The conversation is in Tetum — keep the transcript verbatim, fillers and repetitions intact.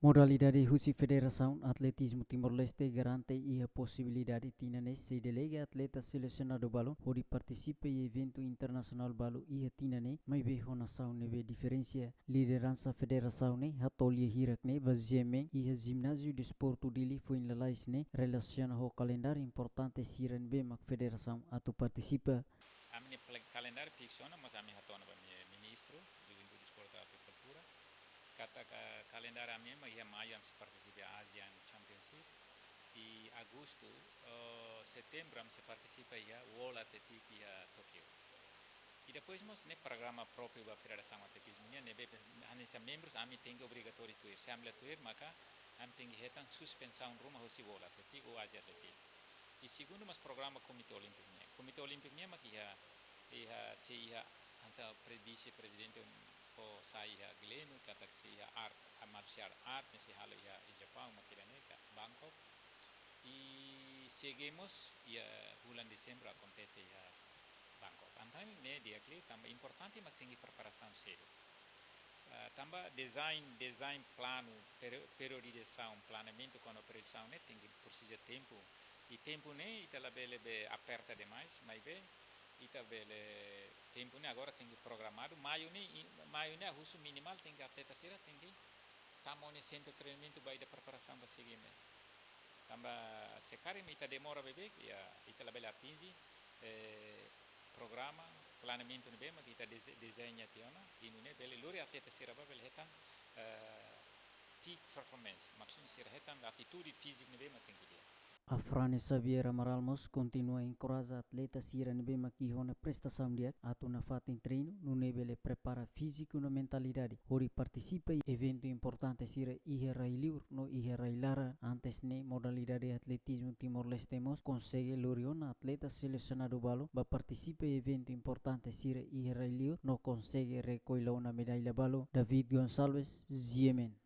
Modalidade husi Federasaun Atletizmu Timor-Leste garante iha posibilidade tinan ne'e sei delega atleta selesionadu balu hodi partisipa iha eventu internasionál balu iha tinan ne'e, maibé ho nasaun ne'ebé diferensia. Lideransa federasaun ne'e hato'o lia hirak ne'e ba GMN iha Jináziu Desportu Dili foin lalais ne'e relasiona ho kalendáriu importante sira ne'ebé mak federasaun atu partisipa. Ami-nia pla-, kalendáriu fiksu ona, mas ami hato'o ona ba ami-nia ministru Juventude, Desportu, Arte no Kultura, katak kalendáriu ami ema iha maiu ami sei partisipa ASEAN Championship, i agostu, eh, setembru ami sei partisipa iha World Athletics iha Tokyo. I depois mós ne'e programa própriu ba Federasaun Atletizmu nian, ne'ebé hanesan membrus ami tenke obrigatóriu tuir. Se ami la tuir, maka ami tenke hetan suspensaun ruma husi World Athletics ou ASEAN Athletics. I segundu mós programa Komité Olímpiku nian. Komité Olímpiku nian mak iha, iha, sei iha hanesan pre-, vise-prezidente ho sai iha Gleno, katak sei iha art, a martial art, ne'e sei halo iha, iha Japaun, mak ida-ne'e ka Bangkok. I CG mós iha fulan Dezembru akontese iha Bangkok. Entaun ne'e di'ak liu, tanba importante mak tenke preparasaun sedu. Ah, tanba design, design planu, peri-, periodizasaun, planeamentu kona-ba periodizasaun ne'e tenke presiza tempu. I tempu ne'e ita labele be aperta demais, maibé ita bele tempu ne'e agora tenke programadu, maiu ne'e, i-, maiu ne'e husu minimál tenke atleta sira tenke tama ona iha sentru treinamentu ba ida preparasaun ba CG ne'e. Tanba se karik ita demora beibeik, ya, ita labele atinje, eh, programa, planeamentu ne'ebé mak ita deze-, dezeña tiha ona, i nune'e bele lori atleta sira ba bele hetan, eh, peak performance, maksudnya sira hetan atitude fíziku ne'ebé mak tenke di'ak. Afrânio Xavier Amaral mós kontinua enkoraja atleta sira ne'ebé mak iha ona prestasaun di'ak atu nafatin treinu, nune'e bele prepara fíziku no mentalidade hodi partisipa iha eventu importante sira iha rai-liur no iha rai-laran. Antes ne'e modalidade atletizmu Timor-Leste mós konsege lori ona atleta selesionadu balu ba partisipa iha eventu importante sira iha rai-liur no konsege rekolla ona medalla balu. David Gonçalves, GMN.